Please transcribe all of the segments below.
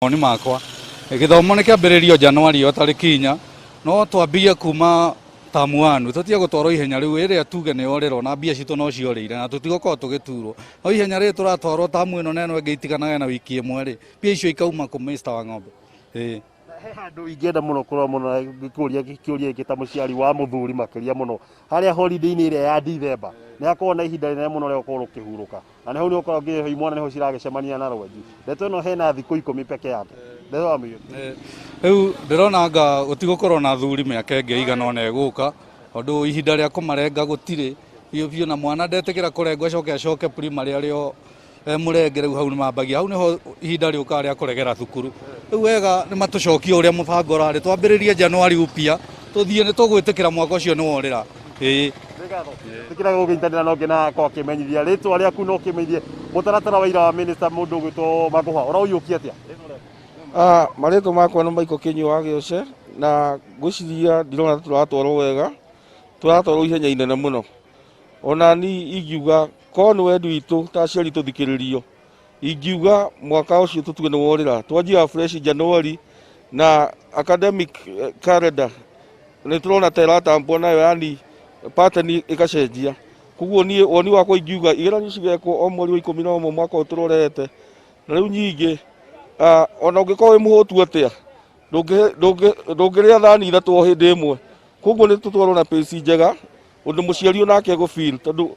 Mawoni makwa, gĩthomo nĩ kĩambĩrĩrio Januari ĩyo tarĩki 4, no twambie kuma term 1. Tũtige gũtwarwo ihenya rĩu ĩrĩa tuge nĩ yorĩrwo na mbia citũ no ciorĩire na tũtigũkorwo tũgĩturwo. No ihenya rĩrĩ tũratwarwo term ĩno na ĩno ĩngĩ itiganage na wiki ĩmwe rĩ, mbia icio ikauma kũ, Mr. Wang'ombe? Ĩĩ. He handũ ingĩenda mũno kũrora mũno ngĩkũria kĩũria gĩkĩ ta mũciari wa mũthuri, makĩria mũno harĩa holiday-inĩ ĩrĩa ya December, nĩ hakoragwo na ihinda rĩnene mũno rĩa gũkorwo ũkĩhurũka, na nĩ hau nĩ ũkoragwo nginya imwana nĩho ciragĩcemania na rwenji. Ndeto ĩno hena thikũ 10 peke yake, ndeto ya mũiyũki. Rĩu ndĩrona anga gũtigũkorwo na athuri mĩaka ĩngĩ ĩigana ũna ĩgũka, tondũ ihinda rĩa kũmarenga gũtirĩ biũ biũ, na mwana ndetĩkĩra kũrengwo acoke acoke primary arĩ o mũrenge. Rĩu hau nĩ mambagia, hau nĩho ihinda rĩũkaga rĩa kũregera thukuru. Rĩu wega nĩ matũcokie ũrĩa mũbango ũrarĩ, twambĩrĩrie Januari upya, tũthiĩ nĩ tũgwĩtĩkĩra mwaka ũcio nĩ worĩra, ĩĩ. Tikira gũkĩnyitanĩra no ngĩna akorwo akĩmenyithia rĩtwa rĩaku no kĩmenyithie mũtaratara wa ira wa minister mũndũ ũgwĩtwo Makũha ũraũiyũkia atĩa? Marĩtwa makwa nĩ Michael Kĩnyua wa Gĩoce, na ngwĩciria ndirona tũratwarwo wega, tũratwarwo ihenya inene mũno. Ona ni ingiuga korwo nĩ wendi witũ ta aciari tũthikĩrĩrio, ingiuga mwaka ũcio tũtuge nĩ worĩra, twanjia fresh January na academic calendar nĩ tũrona ta ĩratambwo nayo, yani pattern ĩgacenjia. Koguo niĩ woni wakwa ingiuga igeranio cigekwo o mweri wa 11 mwaka ũyũ tũrorete. Na rĩu nyingĩ, ona ũngĩkorwo wĩ mũhũtu atĩa, ndũngĩrĩa thani 3 o hĩndĩ ĩmwe. Koguo nĩ tũtwarwo na pace njega ũndũ mũciari onake egũ-feel, tondũ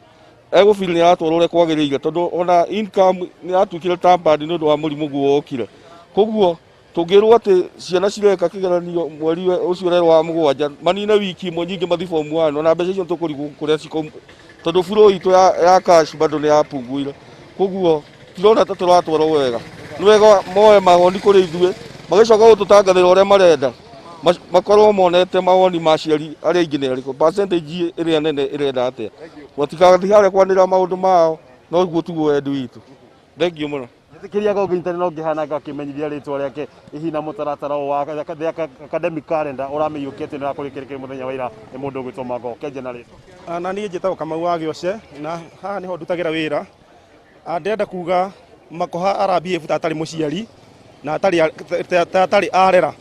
egũ-feel nĩ aratwarwo ũrĩa kwagĩrĩire, tondũ ona income nĩ yatuĩkire tampered nĩ ũndũ wa mũrimũ guo wokire. Koguo tũngĩrwo atĩ ciana cireka kĩgeranio mweri ũcio ũrerwo wa 7, manine wiki ĩmwe nyingĩ mathi form 1, ona mbeca icio tũkũrigwo kũrĩa cikauma, tondũ flow itũ ya cash bado nĩ yapunguire. Koguo tirona ta tũratwarwo wega. Nĩ wega moe mawoni kũrĩ ithuĩ, magĩcoka gũtũtangathĩra ũrĩa marenda makorwo monete mawoni ma aciari arĩa aingĩ nĩ arĩkũ, percentage ĩrĩa nene ĩrenda atĩa, matigathiĩ harĩa kwanĩrĩra maũndũ mao, no guo tiguo wendi witũ. Thengiũ mũno. Njĩtĩkĩria go ngĩnyitanĩra no ngĩhana ngakĩmenyithia rĩtwa rĩake hihi na mũtaratara ũyũ wa the academic calendar ũramĩiyũkia atĩ nĩũrakorwo ĩkĩrĩkĩrĩ mũthenya wa ira nĩ mũndũ ũgwĩtwo Mango Kenje na rĩtwa. Na niĩ njĩtagwo Kamau wa Gĩoce, na haha nĩho ndutagĩra wĩra. Ndĩrenda kuga Makoha ara-behave ta atarĩ mũciari na ta atarĩ arera.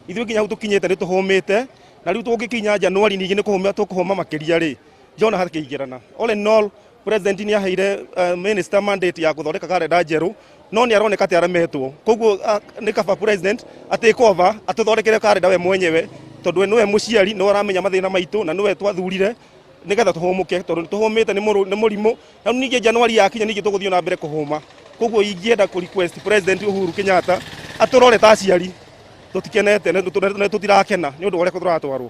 Ithuĩ nginya hau tũkinyĩte nĩ tũhũmĩte, na rĩu tũngĩkinya Januari ningĩ nĩ kũhũma tũkũhũma makĩria rĩ, ndĩrona hakĩingĩrana. All in all, president nĩ aheire minister mandate ya gũthondeka karenda njerũ, no nĩ aroneka atĩ aremetwo. Koguo nĩ kaba president a-take over, atũthondekere karenda we mwenyewe, tondũ we nĩwe mũciari, nĩwe ũramenya mathĩna maitũ na nĩwe twathurire nĩgetha tũhũmũke, tondũ nĩ tũhũmĩte nĩ mũrimũ. Na rĩu ningĩ Januari yakinya ningĩ tũgũthiĩ na mbere kũhũma. Koguo ingĩenda kũ request President Uhuru Kenyatta atũrore ta aciari, tũtikenete nĩ tũtirakena nĩ ũndũ wa ũrĩa tũratwarwo.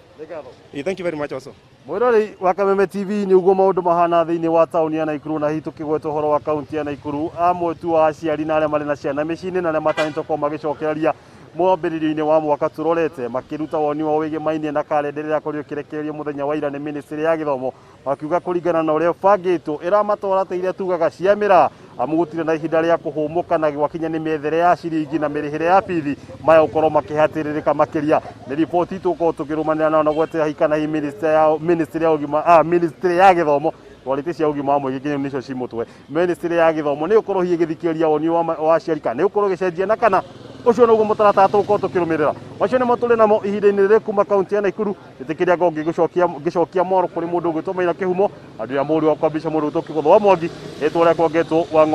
Thank you very much also. Mwĩrorei wa Kameme TV, nĩ ũguo maũndũ mahana thĩinĩ wa taũni ya Naikuru, na hihi tũkĩgweta ũhoro wa kaunti ya Naikuru, amwe tu wa aciari na arĩa marĩ na ciana mĩciĩ-inĩ na arĩa matanyĩtwo gũkorwo magĩcokereria mwambĩrĩrio-inĩ wa mwaka tũrorete, makĩruta woni wao wĩgĩmainie na karenda ĩrĩa ĩrakorirwo ĩkĩrekererio mũthenya wa ira nĩ ministry ya gĩthomo, makiuga kũringana na ũrĩa ĩbangĩtwo ĩramatwara ta iria tugaga cia mĩraa, amu gũtirĩ na ihinda rĩa kũhũmũka, na gwakinya nĩ mĩethere ya ciringi na mĩrĩhĩre ya bithi maya gũkorwo makĩhatĩrĩrĩka makĩria. Nĩ riboti tũgũkorwo tũkĩrũmanĩra nao na gweterera hihi kana hihi ministry ya ũgima, ministry ya gĩthomo, twarĩtie cia ũgima wa mũingĩ nginya nĩcio ci mũtwe, ministry ya gĩthomo nĩ ũkorwo hihi ĩgĩthikĩrĩria woni wa aciari kana nĩ ũkorwo ĩgĩcenjia, na kana ũcio nĩguo mũtaratara tũgũkorwo tũkĩrũmĩrĩra. Macio nĩmo tũrĩ namo ihinda-inĩ rĩrĩ kuma kaunti ya Naikuru. Ĩtĩkĩria ngo ngĩcokia moro kũrĩ mũndũ ũgwĩtwo Maina Kĩhumo, andũ ya mũriũ wa kwambĩrĩria mũndũ ũgwĩtwo Kĩgũtha wa Mwangi, rĩtwa rĩakwa ngetwo wa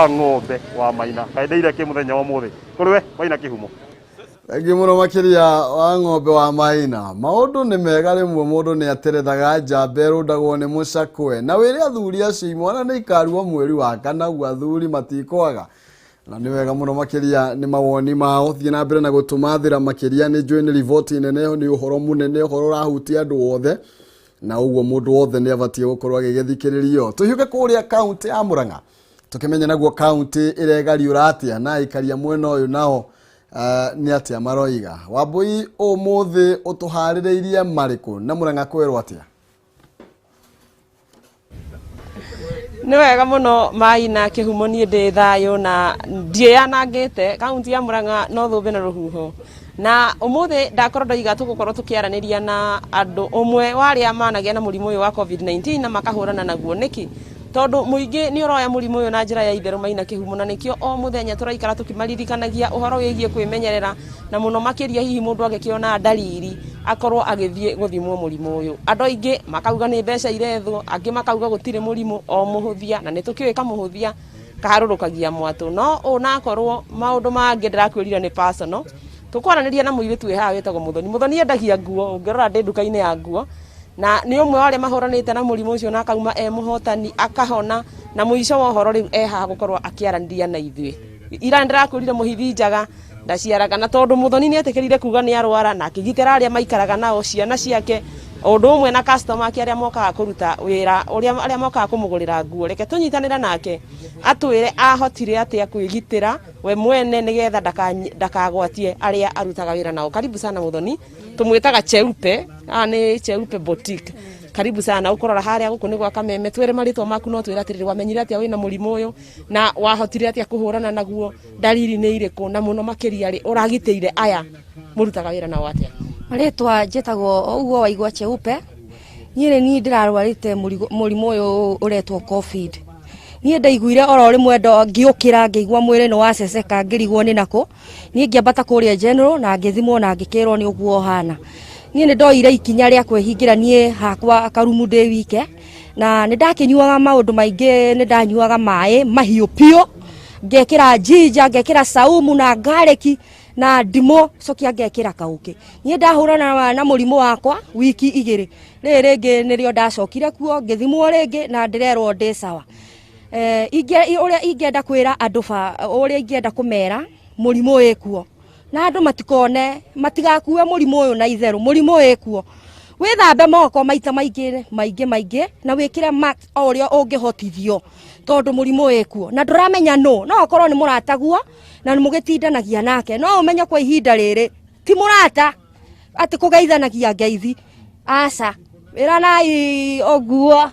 ng'ombe wa Maina. Kaĩ ndeire kĩ mũthenya wa ũmũthĩ kũrĩ we Maina Kĩhumo? Thengiũ mũno makĩria wa ng'ombe wa Maina. Maũndũ nĩ mega, rĩmwe mũndũ nĩ aterethaga njamba ĩrũndagwo nĩ mũcakwe. Na wĩre athuri acio imwana nĩ ikaruo mweri wa kana, ũguo athuri matikwaga. Na nĩ wega mũno makĩria nĩ mawoni mao. Thiĩ na mbere na gũtũmathĩra makĩria, nĩ njũĩ nĩ riboti nene, nĩ ũhoro mũnene, ũhoro ũrahutia andũ othe, na ũguo mũndũ wothe nĩ abatiĩ gũkorwo agĩgĩthikĩrĩrio. Tũhiũke kũrĩa kaunti ya Murang'a, tũkĩmenye naguo kaunti ĩregariũra atĩa, na aikaria mwena ũyũ nao nĩ atĩa maroiga. Wambui, ũmũthĩ ũtũharĩrĩirie marĩkũ, na Murang'a kwĩrwo atĩa? Nĩ wega mũno Maina Kĩhumo, niĩ ndĩ thayũ na ndiĩyanangĩte. Kaunti ya Murang'a no thũmbĩ na rũhuho, na ũmũthĩ ndakorwo ndoiga tũgũkorwo tũkĩaranĩria na andũ ũmwe wa arĩa managĩa na mũrimũ ũyũ wa COVID-19 na makahũrana naguo. Nĩkĩ Tondũ mũingĩ nĩ ũroya mũrimũ ũyũ na njĩra ya itherũ Maina Kĩhumo, na nĩkĩo o mũthenya tũraikara tũkĩmaririkanagia ũhoro wĩgiĩ kwĩmenyerera, na mũno makĩria hihi mũndũ angĩkĩona ndariri akorwo agĩthiĩ gũthimwo mũrimũ ũyũ. Andũ aingĩ makauga nĩ mbeca irethwo, angĩ makauga gũtirĩ mũrimũ, o mũhũthia, na nĩ tũkĩũĩ kamũhũthia kaharũrũkagia mwatũ. No onakorwo maũndũ mangĩ ndĩrakwĩrire nĩ personal, tũkwaranĩria na mũirĩtu wĩ haha wĩtagwo Mũthoni. Mũthoni endagia nguo, ũngĩrora ndĩ nduka-inĩ ya nguo, na nĩ ũmwe wa arĩa mahũranĩte na mũrimũ ũcio na akauma e mũhotani, akahona, na mũico wa ũhoro rĩu e haha gũkorwo akĩaranĩria na ithuĩ. Ira nĩndĩrakwĩrire mũhithi njaga ndaciaraga, na tondũ Mũthoni nĩ etĩkĩrire kuga nĩ arwara na akĩgitĩra arĩa maikaraga nao, ciana ciake, o ũndũ ũmwe na customer ake arĩa mokaga kũruta wĩra, arĩa mokaga kũmũgũrĩra nguo. Reke tũnyitanĩre nake atwĩre ahotire atĩa kwĩgitĩra we mwene nĩgetha ndakagwatie arĩa arutaga wĩra nao. Karibu sana Mũthoni, tũmwĩtaga Cheupe, haha nĩ Cheupe Boutique. Karibu sana, ũkũrora harĩa gũkũ nĩ gwa Kameme. Twĩre marĩtwa maku, no twĩre atĩrĩrĩ, wamenyire atĩa wĩna mũrimũ ũyũ na wahotire atĩa kũhũrana naguo, ndariri nĩ irĩkũ, na mũno makĩria rĩ, ũragitĩire aya mũrutaga wĩra nao atĩa? Marĩtwa njĩtagwo o ũguo waigua Cheupe. Niĩ nĩ niĩ ndĩrarwarĩte mũrimũ ũyũ ũretwo COVID. Niĩ ndaiguire oro rĩmwe ngĩũkĩra ngĩigua mwĩrĩ nĩ waceceka, ngĩrigwo nĩ nakũ. Niĩ ngĩambata kũrĩa general na ngĩthimwo na ngĩkĩrwo nĩ ũguo ũhana. Niĩ nĩ ndoire ikinya rĩa kwĩhingĩra niĩ hakwa karumu ndĩ wike, na nĩ ndakĩnyuaga maũndũ maingĩ, nĩ ndanyuaga maĩ mahiũ biũ, ngekĩra ginger, ngekĩra saumu na garlic na ndimũ, cokia ngekĩra kaũkĩ. Niĩ ndahũrana na mũrimũ wakwa wiki 2, rĩrĩ rĩngĩ nĩrĩo ndacokire kuo ngĩthimwo rĩngĩ na ndĩrerwo ndĩ sawa. Ũrĩa ingĩenda kwĩra andũ ba, ũrĩa ingĩenda kũmera mũrimũ wĩkuo, na andũ matikone, matigakue mũrimũ ũyũ na itherũ. Mũrimũ wĩkuo, wĩthambe moko maita maingĩ maingĩ maingĩ, na wĩkĩre mask o ũrĩa ũngĩhotithio, tondũ mũrimũ wĩkuo na ndũramenya nũ. No okorwo nĩ mũrataguo na nĩ mũgĩtindanagia nake, no ũmenye kwa ihinda rĩrĩ ti mũrata atĩ kũgeithanagia ngeithi, aca, ĩranai ũguo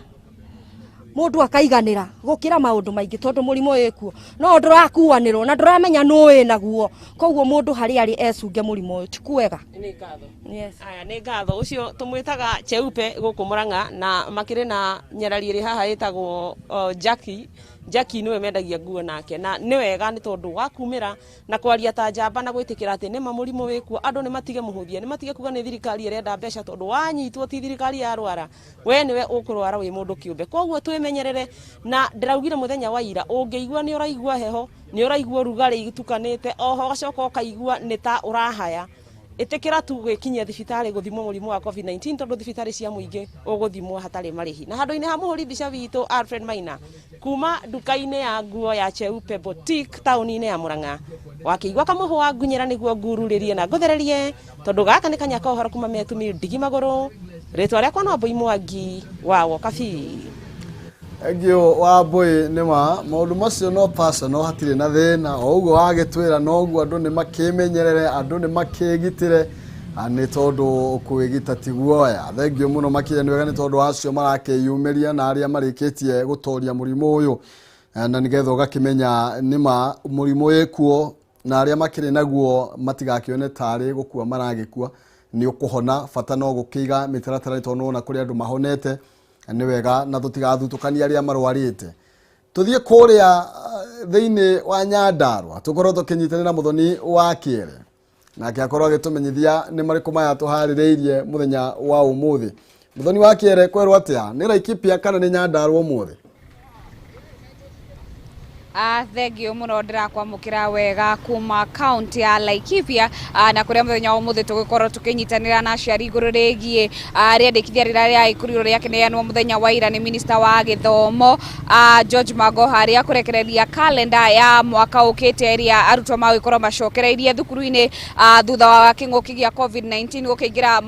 mũndũ akaiganĩra gũkĩra maũndũ maingĩ, tondũ mũrimũ wĩkuo no ndũrakuanĩrwo na ndũramenya nũ wĩnaguo. Koguo mũndũ harĩa arĩ ecunge mũrimũ ũyũ, ti kwega. Nĩ ngatho. Yes. Aya, nĩ ngatho. Ũcio tũmwĩtaga Cheupe gũkũ Murang'a, na makĩrĩ na nyarari ĩrĩ haha ĩtagwo Jackie. Jackie nĩwe mendagia nguo nake, na nĩ wega nĩ tondũ wakumĩra na kwaria ta njamba na gwĩtĩkĩra atĩ nĩma mũrimũ wĩkuo, andũ nĩ matige mũhũthia, nĩ matige kuga nĩ thirikari ĩrenda mbeca, tondũ wanyitwo ti thirikari yarwara, we nĩwe ũkũrwara wĩ mũndũ kĩũmbe. Koguo twĩmenyerere, na ndĩraugire mũthenya wa ira, ũngĩigua nĩ ũraigua heho, nĩ ũraigua ũrugarĩ itukanĩte, oho ũgacoka ũkaigua nĩ ta ũrahaya, ĩtĩkĩra tu gwĩkinyia thibitarĩ gũthimwo mũrimũ wa COVID-19, tondũ thibitarĩ cia mũingĩ ũgũthimwo hatarĩ marĩhi. Na handũ-inĩ ha mũhũri mbica witũ Alfred Maina, kuma nduka-inĩ ya nguo ya Cheupe Boutique taũni-inĩ ya Murang'a, wakĩigua kamũhũa ngunyĩra nĩguo ngururĩrie na ngũthererie, tondũ gaka nĩ kanya ka ũhoro kuma Metumi ndigi magũrũ. Rĩtwa rĩakwa no Mbũi Mwangi wa Wokabi. Thengiũ wa Mbũi, nĩ ma maũndũ macio no personal, hatirĩ na thĩna. O ũguo wagĩtwĩra noguo, andũ nĩ makĩmenyerere, andũ nĩ makĩgitĩre, nĩ tondũ kwĩgita ti guoya. Thengiũ mũno makĩria, nĩ wega nĩ tondũ acio marakĩyumĩria na arĩa marĩkĩtie gũtoria mũrimũ ũyũ, na nĩgetha ũgakĩmenya nĩ ma mũrimũ wĩkuo, na arĩa makĩrĩ naguo matigakĩone tarĩ gũkua maragĩkua, nĩ ũkũhona. Bata no gũkĩiga mĩtaratara, nĩ tondũ nĩwona kũrĩ andũ mahonete. Nĩ wega na tũtigathutũkanie arĩa marwarĩte. Tũthiĩ kũrĩa thĩinĩ wa Nyandarũa, tũkorwo tũkĩnyitanĩra Mũthoni wa Kĩere, nake akorwo agĩtũmenyithia nĩ marĩkũ maya tũharĩrĩirie mũthenya wa ũmũthĩ. Mũthoni wa Kĩere, kwerwo atĩa, nĩ Laikipia kana nĩ Nyandarũa ũmũthĩ? Thengio mũno, ndĩrakwamũkĩra wega kuma kaunti ya Laikipia, na kũrĩa mũthenya wa ũmũthĩ tũgĩkorwo tũkĩnyitanĩra na aciari igũrũ rĩgiĩ rĩandĩkithia rĩrĩa rĩagĩkorirwo rĩakĩneanwo mũthenya wa ira nĩ minista wa gĩthomo George Magoha, rĩa kũrekereria kalenda ya mwaka ũkĩte ĩrĩa arutwo magũgĩkorwo macokereirie thukuru-inĩ thutha wa kĩng'ũki gĩa COVID-19 gũkĩingĩra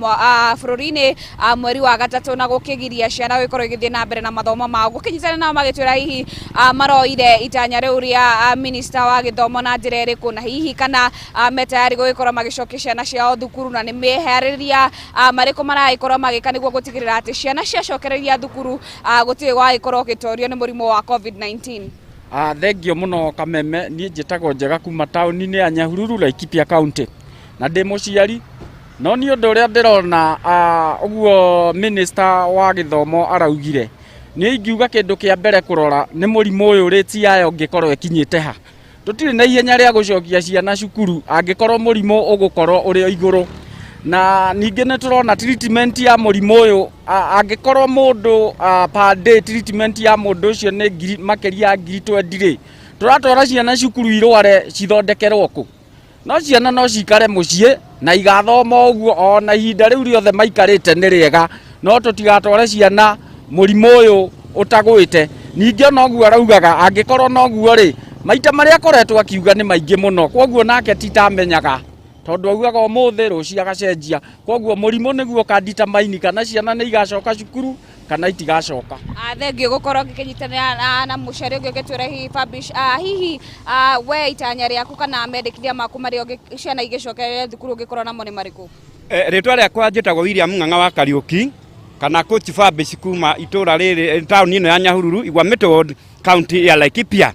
bũrũri-inĩ mweri wa gatatũ na gũkĩgiria ciana gũgĩkorwo igĩthiĩ na mbere na mathomo mao. Gũkĩnyitana nao magĩtwĩra hihi maroire itanya rĩu rĩa minista wa gĩthomo na njĩra ĩrĩkũ, na hihi kana me tayari gũgĩkorwo magĩcokia ciana ciao thukuru, na nĩ meharĩrĩria marĩkũ maragĩkorwo magĩka nĩguo gũtigĩrĩra atĩ ciana ciacokereria thukuru gũtirĩ gwagĩkorwo gĩtorio nĩ mũrimũ wa COVID-19. Thengio mũno Kameme, niĩ njĩtagwo Njega kuma taũni-inĩ ya Nyahururu, Laikipia County, na ndĩ mũciari. No nĩ ũndũ ũrĩa ndĩrona, ũguo minister wa gĩthomo araugire Niĩ ingiuga kĩndũ kĩa mbere kũrora nĩ mũrimũ ũyũ rĩti yayo ũngĩkorwo ĩkinyĩte ha. Tũtirĩ na ihenya rĩa gũcokia ciana cukuru angĩkorwo mũrimũ ũgũkorwo ũrĩ o igũrũ. Na ningĩ nĩ tũrona treatment ya mũrimũ ũyũ, angĩkorwo mũndũ per day treatment ya mũndũ ũcio nĩ ngiri makĩria ya ngiri 20 rĩ, tũratwara ciana cukuru irware cithondekerwo kũ? No ciana no cikare mũciĩ na igathoma ũguo ona ihinda rĩu rĩothe maikarĩte nĩ rĩega, no tũtigatware ciana mũrimũ ũyũ ũtagwĩte. Ningĩ ona ũguo araugaga angĩkorwo noguo rĩ, maita marĩa akoretwo akiuga nĩ maingĩ mũno, kwoguo nake ti ta amenyaga, tondũ augaga ũmũthĩ rũciũ agacenjia. Kwoguo mũrimũ nĩguo ũka determine kana ciana nĩ igacoka cukuru kana itigacoka. Thengiũ gũkorwo ngĩkĩnyitanĩra na mũciari ũngĩ ũgĩtwĩra hihi Fabish, hihi we itanya rĩaku kana mendekithia maku marĩa ciana igĩcokerere thukuru ũngĩkorwo namo nĩ marĩkũ? Rĩtwa rĩakwa njĩtagwo William Ng'ang'a wa Kariũki kana Coach Fabish kuma itũra rĩrĩ, taũni ĩno ya Nyahururu, Igwamĩtũ Ward, kaunti ya Laikipia.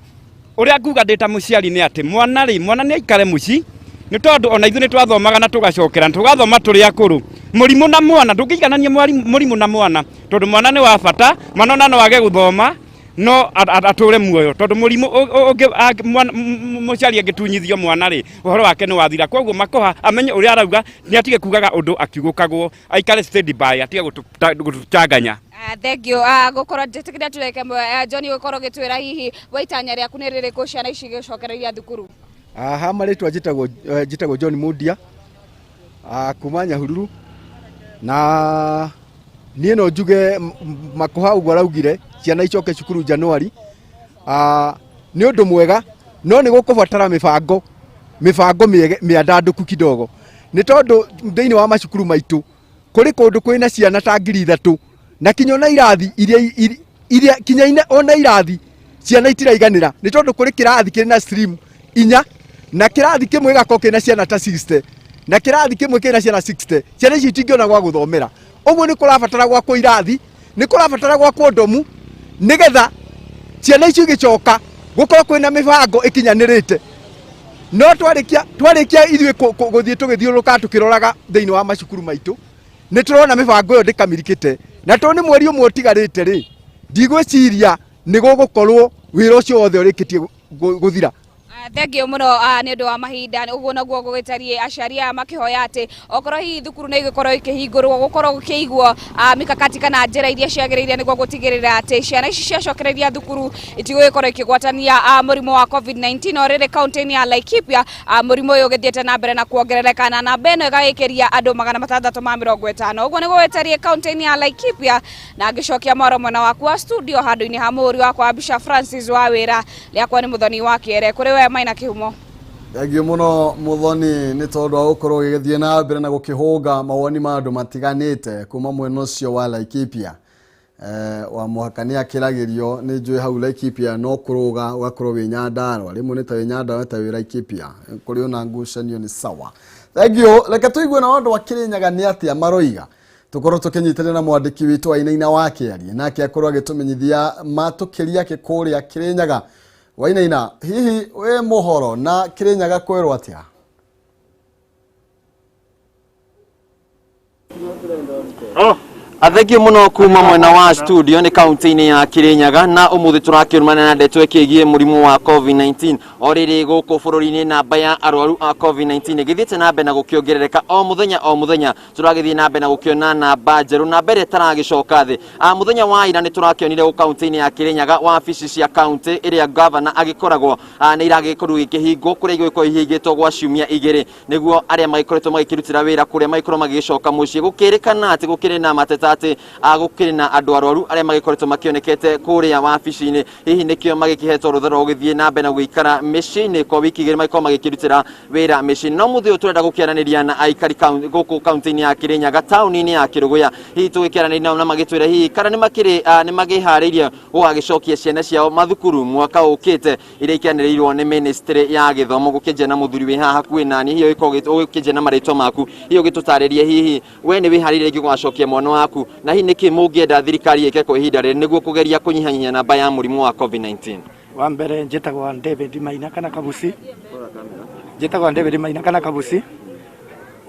Ũrĩa nguga ndĩ ta mũciari nĩ atĩ mwana rĩ, mwana nĩ aikare mũciĩ, nĩ tondũ ona ithuĩ nĩ twathomaga na tũgacokera, na tũgathoma tũrĩ akũrũ. Mũrimũ na mwana, ndũngĩiganania mũrimũ na mwana, tondũ mwana nĩ wa bata, mwana ona no age gũthoma, no atũre muoyo, tondũ mũrimũ mũciari angĩtunyithio mwana rĩ, ũhoro wake nĩ wathira. Koguo Makoha amenye ũrĩa arauga, nĩ atige kugaga ũndũ akiugũkagwo, aikare steady by, atige gũtũchanganya. Thank you. Gũkorwo njĩtĩkĩria tũreke John gũkorwo ũgĩtwĩra hihi we itanya rĩaku nĩ rĩrĩkũ ciana ici igĩcokereria thukuru? Ha marĩtwa njĩtagwo John Mundia, kuma Nyahururu, na niĩ no njuge Makoha ũguo araugire ciana icoke cukuru Januari, nĩ ũndũ mwega, no nĩ gũkũbatara mĩbango mĩandandũku kidogo, nĩ tondũ thĩinĩ wa macukuru maitũ kũrĩ kũndũ kwĩna ciana ta 3,000 na kinya ona irathi iria kinya ona irathi ciana itiraiganĩra, nĩ tondũ kũrĩ kĩrathi kĩrĩ na stream 4 na kĩrathi kĩmwe gĩgakorwo kĩna ciana ta 60 na kĩrathi kĩmwe kĩna ciana 60. Ciana icio itingĩona gwa gũthomera. Ũguo nĩ kũrabatara gwakwo irathi, nĩ kũrabatara gwakwo ndomu, nĩgetha ciana icio igĩcoka gũkorwo kwĩna mĩbango ĩkinyanĩrĩte. No twarĩkia ithuĩ gũthiĩ tũgĩthiũrũrũka tũkĩroraga thĩinĩ wa macukuru maitũ, nĩ tũrona mĩbango ĩyo ndĩkamirikĩte, na tondũ nĩ mweri ũmwe ũtigarĩte rĩ, ndigwĩciria nĩ gũgũkorwo wĩra ũcio wothe ũrĩkĩtie gũthira. Thank you mũno nĩ ũndũ wa mahinda. Ũguo noguo gũgĩtariĩ, aciari aya makĩhoya atĩ okorwo hihi thukuru nĩ igũkorwo ikĩhingũrwo, gũkorwo gũkĩigwo mikakati kana njĩra iria ciagĩrĩire nĩguo gũtigĩrĩra atĩ ciana ici ciacokereria thukuru itigũgĩkorwo ikĩgwatania mũrimũ wa COVID-19. O rĩrĩ kaunti-inĩ ya Laikipia, mũrimũ ũyũ ũgĩthiĩte na mbere na kuongerereka na namba ĩno ĩgagĩkĩria andũ 650. Ũguo nĩguo gũgĩtariĩ kaunti-inĩ ya Laikipia, na ngĩcokia mwaro mwena waku wa studio handũ-inĩ ha mũhũri wakwa wa mbica Francis wa wĩra rĩakwa nĩ Mũthoni wa Kĩere. Kũrĩ we Maina Kĩhumo. Thengiũ mũno Mũthoni nĩ tondũ wa gũkorwo ũgĩgĩthiĩ na mbere na gũkĩhũnga mawoni ma andũ matiganĩte kuma mwena ũcio wa Laikipia. Wa mũhaka nĩ akĩragĩrio, nĩ njũĩ hau Laikipia no kũrũga ũgakorwo wĩ Nyandarũa, rĩmwe nĩ ta wĩ Nyandarũa ta wĩ Laikipia, kũrĩ ona ngucanio nĩ sawa. Thank you. Reke tũigue nao andũ a Kĩrĩnyaga nĩ atĩa maroiga, tũkorwo tũkĩnyitanĩra na mwandĩki witũ Wainaina wa Kĩarie, nake akorwo agĩtũmenyithia matũkĩria kĩ kũrĩa Kĩrĩnyaga. Wainaina, hihi wĩ mũhoro na Kĩrĩnyaga kwĩrwo atĩa? Thengiũ mũno kuma mwena wa studio nĩ kaunti-inĩ ya Kirinyaga, na ũmũthĩ tũrakĩrũmana na ndeto ĩkĩgiĩ mũrimũ wa COVID-19. O rĩrĩ gũkũ bũrũri-inĩ namba ya arwaru a COVID-19 ĩgĩthiĩte na mbere na gũkĩongerereka o mũthenya o mũthenya, tũragĩthiĩ na mbere na gũkĩona namba njerũ, namba ĩrĩa ĩtaragĩcoka thĩ. Mũthenya wa ira nĩ tũrakĩonire gũ kaunti-inĩ ya Kirinyaga wabici cia kaunti ĩrĩa gavana agĩkoragwo nĩ iragĩkorwo ikĩhingwo, kũrĩa igũgĩkorwo ihingĩtwo gwa ciumia igĩrĩ, nĩguo arĩa magĩkoretwo magĩkĩrutĩra wĩra kũrĩa magĩkorwo magĩgĩcoka mũciĩ. Gũkĩrĩkana atĩ gũkĩrĩ na mateta atĩ gũkĩrĩ na andũ arwaru arĩa magĩkoretwo makĩonekete kũrĩa wabici-inĩ, hihi nĩkĩo magĩkĩhetwo rũtha rwa gũgĩthiĩ na mbere na gũikara mĩciĩ-inĩ kwa wiki igĩrĩ, magĩkorwo magĩkĩrutĩra wĩra mĩciĩ-inĩ. No mũthĩ ũyũ tũrenda gũkĩaranĩria na aikari gũkũ kaunti-inĩ ya Kirinyaga, taũni-inĩ ya Kĩrũgũya, hihi tũgĩkĩaranĩria nao na magĩtwĩre hihi kana nĩ magĩharĩirie gũgagĩcokia ciana ciao mathukuru mwaka ũkĩte, iria ikĩanĩrĩirwo nĩ ministry ya gĩthomo. Gũkĩnjia na mũthuri wĩ haha hakuhĩ nani, hihi ũgĩkĩnjia na marĩtwa maku, hihi ũgĩtũtarĩrie hihi we nĩ wĩharĩirie rĩngĩ gũgacokia mwana waku, na hihi nĩkĩ mũngĩenda thirikari ĩke kwa ihinda rĩrĩ nĩguo kũgeria kũnyihanyihia namba ya mũrimũ wa COVID-19? Wa mbere njĩtagwo David Maina kana Kabuci, njĩtagwo David Maina kana Kabuci.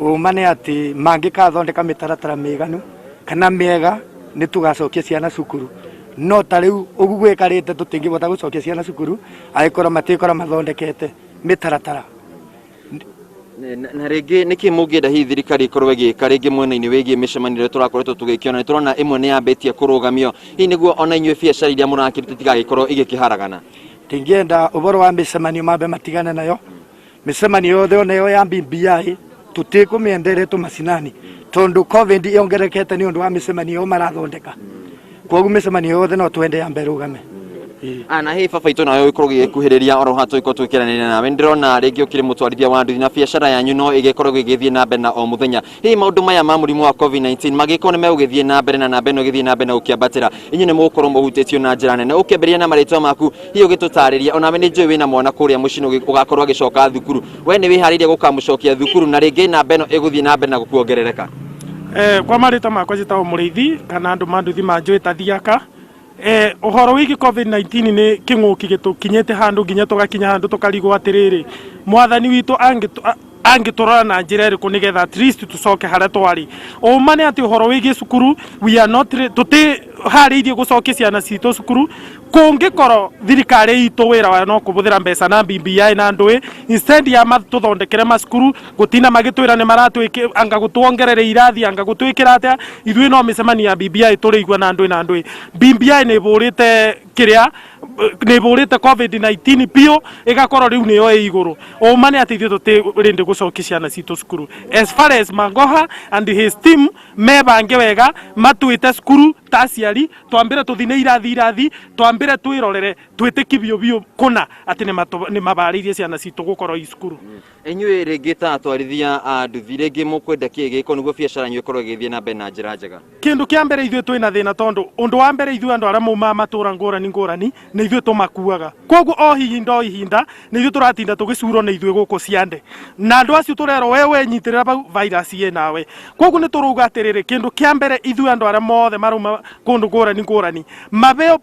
Ũma nĩ atĩ mangĩkathondeka mĩtaratara mĩiganu kana mĩega, nĩ tũgacokia ciana cukuru. No ta rĩu ũguo gwĩkarĩte tũtingĩbota gũcokia ciana cukuru angĩkorwo matikorwo mathondekete mĩtaratara. Na rĩngĩ nĩkĩ mũngĩenda hihi thirikari ĩkorwo ĩgĩka rĩngĩ mwena-inĩ wĩgiĩ mĩcemanio ĩrĩa tũrakoretwo tũgĩkĩona? Nĩ tũrona ĩmwe nĩ yambĩtie kũrũgamio, hihi nĩguo ona inyuĩ biacara iria mũrakĩruta itigagĩkorwo igĩkĩharagana. Tingĩenda ũboro wa mĩcemanio mambe matigane nayo. Mĩcemanio yothe ona ĩyo ya BBI tũtikũmĩenderetwo macinani tondũ COVID yongererekete nĩ ũndũ wa mĩcemanio ĩyo marathondeka. Kwoguo mĩcemanio yothe no twende yambe ĩrũgame. Ah, na hihi baba itũ nawe ũgĩkorwo ũgĩkuhĩrĩria oro haha tũgĩkorwo tũgĩkĩaranĩria nawe, nĩ ndĩrona rĩngĩ ũkĩrĩ mũtwarithia wa nduthi na biacara yanyu no ĩgĩkorwo ĩgĩthiĩ na mbere na o mũthenya. Hihi maũndũ maya ma mũrimũ wa COVID-19 mangĩkorwo nĩ megũgĩthiĩ na mbere na namba ĩno ĩgĩthiĩ na mbere na gũkĩambatĩra, inyuĩ nĩ mũgũkorwo mũhutĩtio na njĩra nene. Ũkĩambĩrĩria na marĩtwa maku, hihi ũgĩtũtarĩria, onawe nĩ njũĩ wĩna mwana kũrĩa mũciĩ ũgakorwo agĩcoka thukuru, we nĩ wĩharĩirie gũkamũcokia thukuru na rĩngĩ namba ĩno ĩgũthiĩ na mbere na gũkuongerereka? Kwa marĩtwa makwa njĩtagwo Mũrĩithi kana andũ ma nduthi manjũĩ ta Thiaka. Ũhoro wĩgiĩ COVID-19 nĩ kĩng'ũki gĩtũkinyĩte handũ nginya tũgakinya handũ tũkarigwo atĩrĩrĩ, mwathani witũ angĩtũrora na njĩra ĩrĩkũ nĩgetha at least tũcoke harĩa twarĩ. Ũma nĩ atĩ ũhoro wĩgiĩ cukuru we are not tũtiharĩirie gũcokia ciana citũ cukuru. Kũngĩkorwo thirikari itũ wĩra wayo no kũbũthĩra mbeca na BBI na ndũĩ, instead ya matũthondekere macukuru, gũtinda magĩtwĩra nĩ maratwĩkĩ anga gũtuongerera irathi anga gũtwĩkĩra atĩa, ithuĩ no mĩcemanio ya BBI tũrĩigua na ndũĩ na ndũĩ. BBI nĩ ĩbũrĩte kĩrĩa nĩ ĩbũrĩte COVID-19 biũ, ĩgakorwo rĩu nĩyo ĩ igũrũ. Ũma nĩ atĩ ithuĩ tũtirĩndĩ gũcokia ciana citũ cukuru. As far as Magoha and his team mebange wega, matwĩte cukuru ta aciari, twambĩre tũthi nĩ irathi irathi, twambĩre twĩrorere twĩtĩki biũ biũ kũna atĩ nĩ mabarĩirie ciana citũ gũkorwo i cukuru. Inyuĩ rĩngĩ ta atwarithia a nduthi, rĩngĩ mũkwenda kĩ gĩko nĩguo biacara yanyu ĩkorwo ĩgĩthiĩ na mbere na njĩra njega? Kĩndũ kĩa mbere ithuĩ twĩna thĩna tondũ ũndũ wa mbere ithuĩ andũ arĩa maumaga matũra ngũrani ngũrani nĩ ithuĩ tũmakuaga, koguo o ihinda o ihinda nĩ ithuĩ tũratinda tũgĩcurwo nĩ ithuĩ gũkũ ciande, na andũ acio tũrerwo we wenyitĩrĩra bau virus ĩ nawe. Koguo nĩ tũrauga atĩrĩrĩ, kĩndũ kĩa mbere ithuĩ andũ arĩa mothe marauma kũndũ ngũrani ngũrani mabeo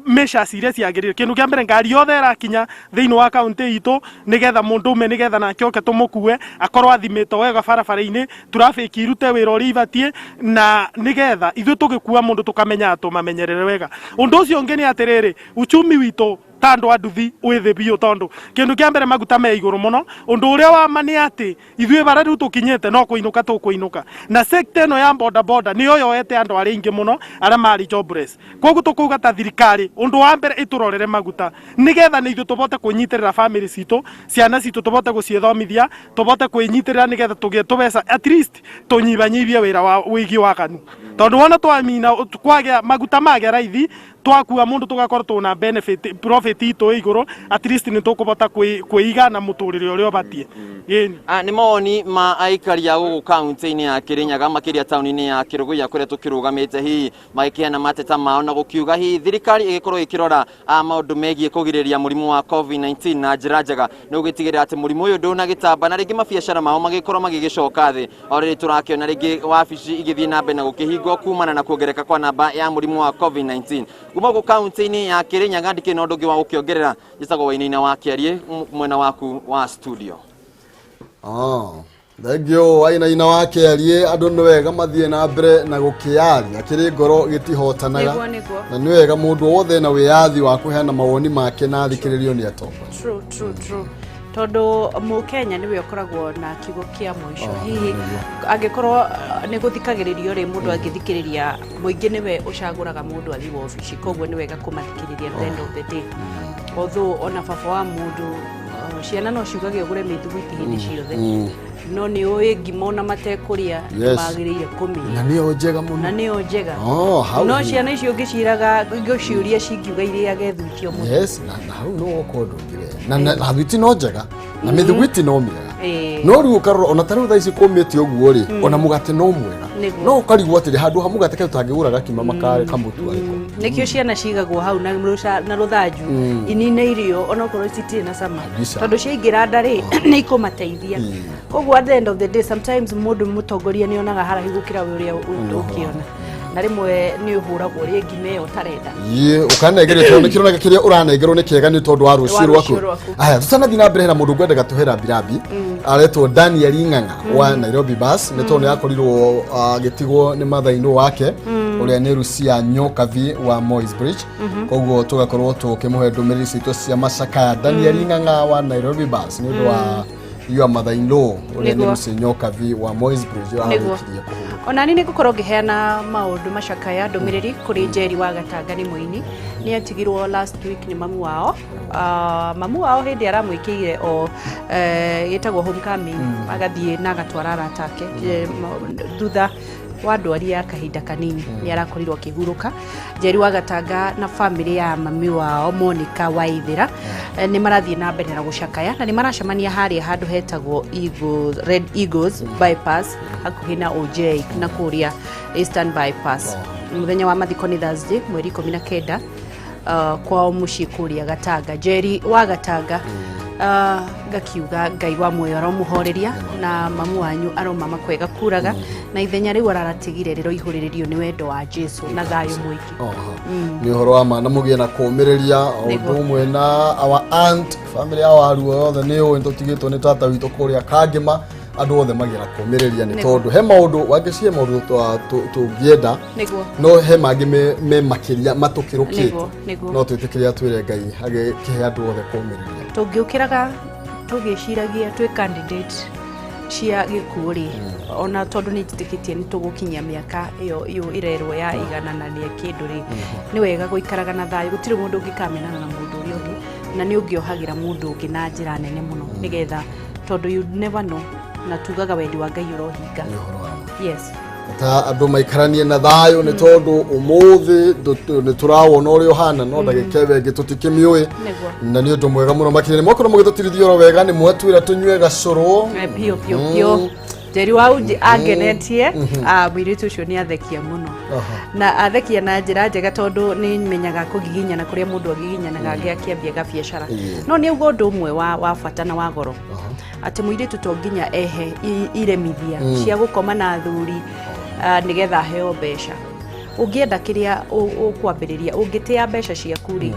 measures iria ciagĩrĩire. Kĩndũ kĩa mbere, ngari yothe ĩrakinya thĩinĩ wa kaunti itũ nĩgetha mũndũ ume nĩgetha nake oke tũmũkue akorwo athimĩtwo wega barabara-inĩ, traffic irute wĩra ũrĩa ibatiĩ, na nĩgetha ithuĩ tũgĩkua mũndũ tũkamenya tũmamenyerere wega. Ũndũ ũcio ũngĩ nĩ atĩrĩrĩ, uchumi witũ ta andũ a nduthi wĩ thĩ biũ tondũ kĩndũ kĩa mbere maguta me igũrũ mũno. Ũndũ ũrĩa wa ma nĩ atĩ ithuĩ barĩa rĩu tũkinyĩte no kũinũka tũkũinũka, na sector ĩno ya boda boda nĩyo yoete andũ arĩa aingĩ mũno arĩa marĩ jobless. Koguo tũkauga ta thirikari, ũndũ wa mbere ĩtũrorere maguta nĩgetha nĩ ithuĩ tũbote kwĩnyitĩrĩra family citũ, ciana citũ tũbote gũciĩthomithia, tũbote kwĩnyitĩrĩra nĩgetha tũgĩe tũbeca, at least tũnyibanyibie wĩra wa wĩgiĩ waganu, tondũ wona twamina kwagĩa maguta magĩa raithi, twakua mũndũ tũgakorwo tũna benefit, profit itũ ĩ igũrũ, at least nĩ tũkũbota kwĩiga na mũtũrĩre ũrĩa ũbatiĩ. Ĩni. Ah, nĩ mawoni ma aikari a gũkũ kaunti-inĩ ya Kirinyaga, makĩria taũni-inĩ ya Kĩrũgũya kũrĩa tũkĩrũgamĩte, hihi magĩkĩheana mateta mao na gũkiuga hihi thirikari ĩgĩkorwo ĩkĩrora maũndũ megiĩ kũgirĩrĩria mũrimũ wa COVID-19 na njĩra njega nĩ gũgĩtigĩrĩra atĩ mũrimũ ũyũ ndũnagĩtamba na rĩngĩ mabiacara mao magĩkorwo magĩgĩcoka thĩ. O rĩrĩ tũrakĩona rĩngĩ wabici igĩthiĩ na mbere na gũkĩhingwo kumana na kuongerereka kwa namba ya mũrimũ wa COVID-19. Kuma gũkũ kaunti-inĩ ya Kirinyaga ndikĩrĩ na ũndũ ũngĩ wa gũkĩongerera. Njĩtagwo Wainaina wa Kĩariĩ, mwena waku wa studio. Thengiũ Wainaina wa Kĩariĩ. Andũ nĩ wega mathiĩ na mbere na gũkĩaria, kĩrĩ ngoro gĩtihotanaga. Nĩguo. Na nĩ wega mũndũ wothe na wĩyathi wa kũheana mawoni make na athikĩrĩrio nĩ atongoria. True, true, true, tondũ mũkenya nĩwe ũkoragwo na kiugo kĩa mũico. Hihi angĩkorwo nĩ gũthikagĩrĩrio rĩ, mũndũ angĩthikĩrĩria mũingĩ nĩwe ũcagũraga mũndũ athiĩ wabici, koguo nĩ wega kũmathikĩrĩria at the end of the day. Although ona baba wa mũndũ, ciana no ciugage ũgũre mĩthuguiti hĩndĩ ciothe, no nĩ ũĩ ngima ona matekũrĩa magĩrĩire kũmĩrĩa. Na nĩyo njega mũno. Na nĩyo njega. Oh, hau. No ciana icio ũngĩciraga ũngĩciũria cingiuga irĩage thuti o mũthenya. Yes, na hau no woka ũndũ ũngĩ we. Na thuiti no njega na mĩthugwiti no mĩega, Ĩĩ. no rĩu ũkarora ona ta rĩu thaa ici kũmĩte ũguo rĩ, ona mũgate no mwega. No ũkarigwo atĩrĩ, handũ ha mũgate kaĩ ũtangĩgũra gakima makare kamũtu arĩko? Nĩkĩo ciana cigagwo hau na rũthanju inine irio onokorwo citirĩ na cama. Kabisa. Tondũ ciaingĩra nda rĩ, nĩ ikũmateithia. Koguo at the end of the day, sometimes mũndũ mũtongoria nĩ onaga haraihu gũkĩra we ũrĩa ũngĩona, na rĩmwe nĩ ũhũragwo ũrĩa ngima ĩyo ũtarenda. Ye, ũkanengerwo tondũ nĩkĩroneka kĩrĩa ũranengerwo nĩ kĩega nĩ tondũ wa rũciũ Wa rwaku. rũciũ rwaku. Aya, tũtanathiĩ na mbere, hena mũndũ ngwendaga tũhe rambirambi aretwo Daniel Ng'ang'a wa Nairobi Bus, nĩ tondũ nĩ akorirwo agĩtigwo nĩ mathainũ wake. Ũrĩa nĩ Rucia Nyokabi wa Moi's Bridge. Koguo tũgakorwo tũkĩmũhe ndũmĩrĩri citũ cia macakaya. Daniel Ng'ang'a wa Nairobi Bus nĩ ũndũ wa your mother in law ũrĩa nĩ Lucy Nyokabi wa Moi's Bridge ũrarĩkirie kũhurũka. Ona niĩ nĩ ngũkorwo ngĩheana maũndũ macakaya, ndũmĩrĩri kũrĩ Njeri wa Gatanga, nĩ mũini, nĩ atigirwo last week nĩ mamu wao. Ah, mamu wao hĩndĩ aramwĩkĩire o ĩtagwo homecoming, agathiĩ na agatwara arata ake. Thutha wa ndwari ya kahinda kanini nĩ arakorirwo akĩhurũka. Njeri wa Gatanga na famĩlĩ ya mami wao Monica Waithĩra nĩ marathiĩ na mbere na gũcakaya na nĩ maracemania harĩa handũ hetagwo Eagles, Red Eagles Bypass hakuhĩ na OJ na kũrĩa Eastern Bypass. Mũthenya wa mathiko nĩ Thursday mweri 19 kwao mũciĩ kũrĩa Gatanga. Njeri wa Gatanga, ngakiuga Ngai wa muoyo aromũhoreria na mamu wanyu aromama kwega kuraga na ithenya rĩu araratigire rĩroihũrĩrĩrio nĩ wendo wa Jesu na thayũ mũingĩ. Nĩ ũhoro wa ma na mũgĩe na kũũmĩrĩria o ũndũ ũmwe na our aunt, family ya Waruo yothe nĩ ũĩ tũtigĩtwo nĩ tata witũ kũrĩa Kangĩma. Andũ othe magĩe na kũũmĩrĩria nĩ tondũ he maũndũ wangĩcihe maũndũ tũngĩenda no he mangĩ me makĩria matũkĩrũkĩte. No twĩtĩkĩre atwĩre Ngai agĩkĩhe andũ othe kũũmĩrĩria. Tũngĩũkĩraga tũgĩciragia twĩ candidate cia gĩkuũ rĩ, ona tondũ nĩ njĩtĩkĩtie nĩ tũgũkinyia mĩaka ĩyo ĩyo ĩrerwo ya igana na nĩ kĩndũ rĩ, nĩ wega gũikaraga na thayũ. Gũtirĩ mũndũ ũngĩkamenana na mũndũ ũrĩa ũngĩ, na nĩ ũngĩohagĩra mũndũ ũngĩ na njĩra nene mũno nĩgetha, tondũ you never know, na tugaga wendi wa Ngai ũrohinga. Yes. Ta andũ maikaranie na thayũ nĩ tondũ ũmũthĩ nĩ tũrawona ũrĩa ũhana no ndagĩka ĩyo ĩngĩ tũtikĩmĩũĩ. Na nĩ ũndũ mwega mũno makĩria nĩ mwakorwo mũgĩtũtirithia oro wega, nĩ mwatwĩra tũnyue gacũrũ. Biũ biũ biũ. Njeri wa Uji angenetie. Ah, mũirĩtu ũcio nĩ athekia mũno na athekia na njĩra njega tondũ nĩ menyaga kũgiginyana kũrĩa mũndũ agiginyanaga akĩambia gabiacara. No nĩ auga ũndũ ũmwe wa bata na wa goro, atĩ mũirĩtu to nginya ehe iremithia cia gũkoma na athuri nĩgetha aheo mbeca. Ũngĩenda kĩrĩa ũkwambĩrĩria, ũngĩtĩa mbeca ciaku rĩ,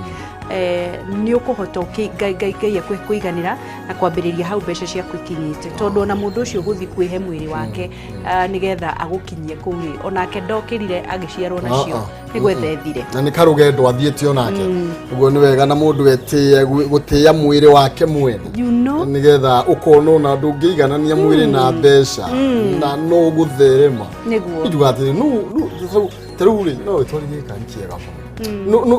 nĩ ũkũhota Ngai Ngai Ngai akũhe kũiganĩra na kwambĩrĩria hau mbeca ciaku ikinyĩte, tondũ ona mũndũ ũcio ũgũthiĩ kwĩhe mwĩrĩ wake nĩgetha agũkinyie kũu rĩ, onake ndokĩrire agĩciarwo nacio. Nĩ gwetha ethire. Na nĩ karũgendo athiĩte onake. Ũguo nĩ wega na mũndũ etĩe gũtĩĩa mwĩrĩ wake mwene nĩgetha ũkona ona ndũngĩiganania mwĩrĩ na mbeca na no gũtherema. Njuga atĩrĩ, ta rĩu rĩ, no wĩtwarithie gĩkari kĩega mũno.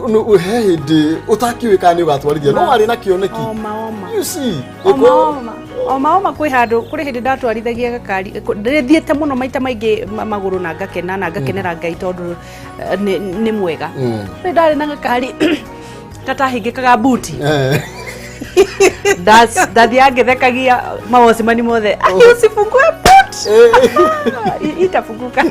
No he hĩndĩ ũtakĩũĩ kana nĩ ũgatwarithia, no warĩ na kĩoneki. Oma oma. You see. Oma oma oma oma. Kwĩ handũ kũrĩ hĩndĩ ndatwarithagia gakari, ndĩthiĩte mũno maita maingĩ magũrũ na ngakena na ngakenera Ngai tondũ nĩ mwega. Nĩ ndarĩ na gakari gatahingĩkaga buti. Ndathiaga ngĩthekagia mawocimani mothe, "Aki, usifungue boot, itafunguka."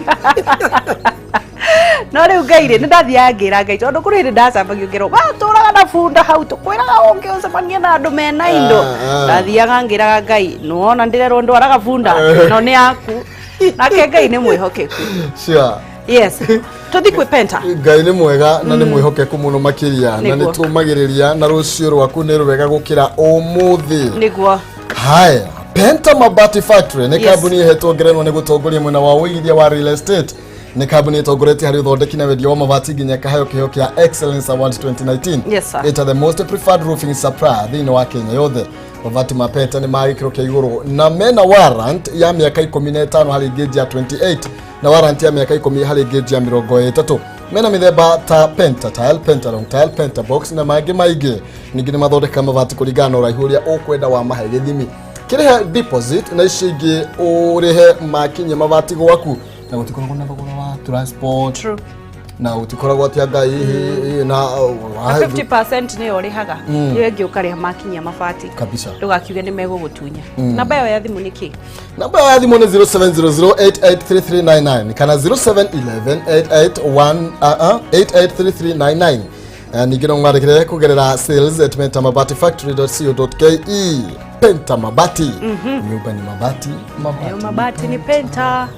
No rĩu Ngai rĩ, nĩ ndathiaga ngĩra Ngai, tondũ kũrĩ hĩndĩ ndacambagio ngĩrwo watũraga na bunda hau tũkwĩraga ũngĩ ũcemanie na andũ mena indo. Ndathiaga ngĩraga Ngai, nĩwona ndĩrerwo ndwaraga bunda no nĩ yaku, nake Ngai nĩ mwĩhokeku. Yes, tũthi kwĩ Penta. Ngai nĩ mwega na nĩ mwĩhokeku mũno makĩria na nĩ tũmagĩrĩria na rũciũ rwaku nĩ rwega gũkĩra ũmũthĩ. Haya, Penta Mabati Factory nĩ kambuni ĩhetwo ngerenwa nĩ gũtongoria mwena wa ũigithia wa real estate. Nĩ kambuni ĩtongoretie harĩ ũthondeki na wendia wa mabati nginya ĩkaheo kĩheo kĩa Excellence Award 2019 Yes, sir. ĩta the most preferred roofing supplier thĩinĩ wa Kenya yothe. Mabati ma Penta nĩ ma gĩkĩro kĩa igũrũ na mena warrant ya mĩaka 15 harĩ gauge ya 28 na warrant ya mĩaka 10 harĩ gauge ya 30. Mena mĩthemba ta Penta tile, Penta long tile, Penta box na mangĩ maingĩ. Ningĩ nĩ mathondekaga mabati kũringana na ũraihu ũrĩa ũkwenda wa mahe gĩthimi. Kĩrĩhe deposit na icio ingĩ ũrĩhe makinyia mabati gwaku, na gũtikoragwo na thogora wa transport. Na gũtikoragwo atĩ anga hihi na Na 50% nĩyo ũrĩhaga, ĩyo ĩngĩ ũkarĩha makinyia mabati. Ndũgakiuge nĩ megũgũtunya. Namba ĩyo ya thimũ nĩ kĩ? Namba ya thimũ nĩ 0700883399 kana 0711 883399. Ningĩ no mwandĩkĩre kũgerera sales@pentamabatifactory.co.ke. Penta Mabati, nyumba ni mabati, mabati Nayo mabati ni Penta.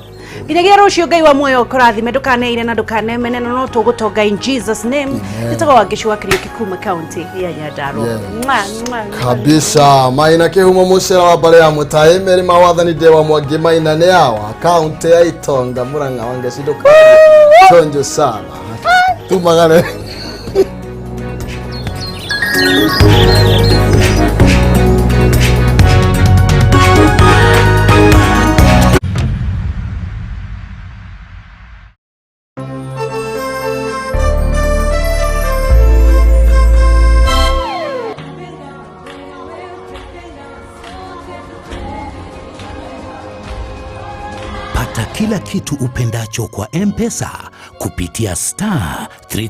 Nginyagia rũciũ, Ngai wa muoyo ũkũrathime, ndũkaneire na ndũkanemene, na no tũgũtonga in Jesus name. Njĩtagwo Wangeci wa Kariũki kuma kaunti ya Nyandarua. Yeah. Mwah, mwah, mwah. Kabisa. Maina Kihumo mucera wa mbare ya mutai meri ma wathani ndewa Mwangi Maina nĩ awa kaunti ya Itonga Murang'a Wangeci ndũkarie chonjo sana tumagare. Pata kila kitu upendacho kwa M-Pesa kupitia star 3